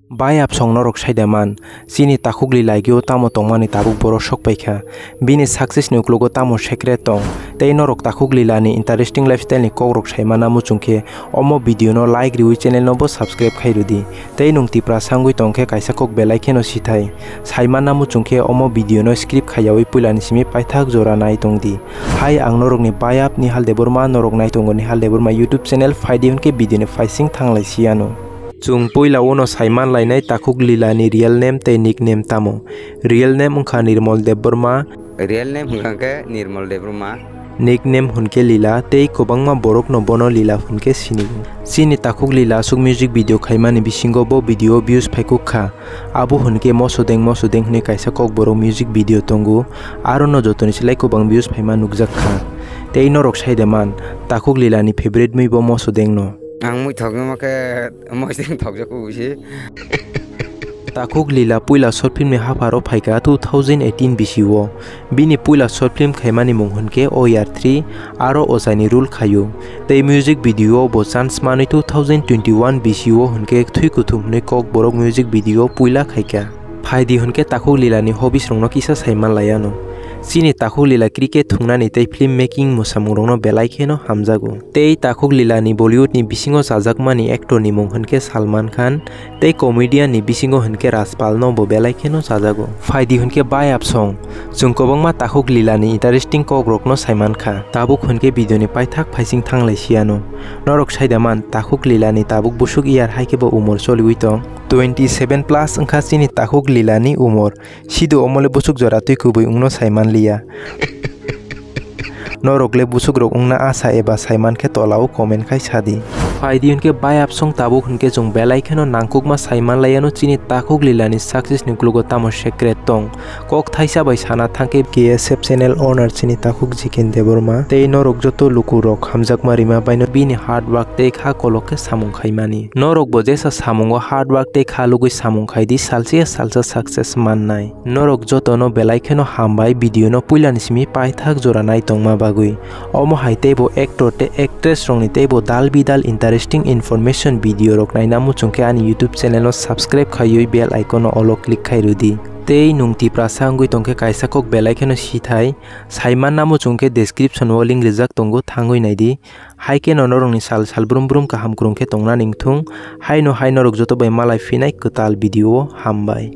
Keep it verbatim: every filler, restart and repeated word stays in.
Bai apsong norok saida man, chini Takhuk Lila agio tamo tongmani tabuk borok sok paikha, bini success ni uklogo tamo secret tong, tei norok Takhuk Lila ni interesting lifestyle ni kok rok saimana muchung khe omo video no like riwi channel no bo subscribe khai rwdi, tei nwng Tiprasa wngwi tong khe kaisa kok belai kheno sithai, saimana muchung khe omo video no skip khaiyawi puila ni simi paithak jora nai tongdi. Hai ang norok ni bayap Nihal Debbarma, norok nai tongo Nihal Debbarma YouTube channel, phaidi hwnkhe video ni phaising thanglai si ano. Chwng puila uno saiman lainai Takhuk Lila ni real name tei nickname tamo. Real name wngkha Nirmal Debbarma. Real name hwnkha khe Nirmal Debbarma. Nickname hwnkhe Lila, tei kwbangma borok no bono Lila hwnkhe sini. Chini Takhuk Lila aswk music video khaimani bisingo bo video views phaikuk kha. Abo hwnkhe Mosodeng Mosodeng hwnwi kaisa kokborok music video tongo, aro no jotoni slai kwbang views phaima nukjak kha. Tei norok saida man, Takhuk Lila ni favorite mwi bo Mosodeng no. Ang mui thokjama khe mosodeng thokjak kubusi. Takhuk Lila puila short film ni hapharo phaikha two thousand eighteen bisi o. Bini puila short film khaimani mung hwnkhe O R three, aro ochaini role khaio. Tei music video bo chance manwi two thousand twenty-one bisi o hwnkhe Thwi Kuthum hwnwi kokborok music video puila khaikha. Phaidi hwnkhe Takhuk Lila ni hobbies rokno kisa saiman laiano. Chini Takhuk Lila cricket thungnani tei film making mwsamung rokno belai kheno hamjago. Tei Takhuk Lila ni Bollywood ni bisingo chajakmani actor ni mung hwnkhe Salman Khan, tei comedian ni bisingo hwnkhe Rajpal no bo belai kheno chajago. Phaidi hwnkhe bai apsong, chwng kwbangma Takhuk Lila ni interesting kok rokno saiman kha. Tabuk hwnkhe video ni paithak phaising thanglai si ano. Norok saida man, Takhuk Lila ni tabuk busuk year hai khe bo umor choliwi tong. Twenty seven plus wngkha chini Takhuk Lila ni umor. Sido omole busuk jora twi kubui wngno saiman liya. Norok le busuk rok wngna asa eba saiman khe tola o comment khai sadi. Phaidi hwnkhe bai apsong tabuk hwnkhe chwng belai kheno nangkukma saiman laiano chini Takhuk Lila ni success ni uklogo tamo secret tong. Kok thaisa bai sana thangkhe K S F channel owner chini Takhuk Jiken Debbarma tei norok joto luku rok hamjakma rima baino bini hard work tei kha kolok khe samung khaimani. Norok bo jesa samungo hard work tei kha lugui samung khaidi salsa ya salsa success mannai. Norok jotono belai kheno hambai video no puilani simi paithak jora nai tongma bagwi. Omo hai teibo actor tei actress rokni teibo dal bidal interesting information video rok naina muchung khe ani YouTube channel no subscribe khaiwi bell icon no olo click khai rwdi. Tei nwng Tiprasa wngwi tongkhe kaisa kok belai kheno sithai, saimanna muchung khe description o link rijak tongo, thangwi naidi. Hai kheno norokni sal sal brum brum kaham kwrwng khe tongna ningthung. Haino hai norok joto bai malai phinai kwtal video o hambai.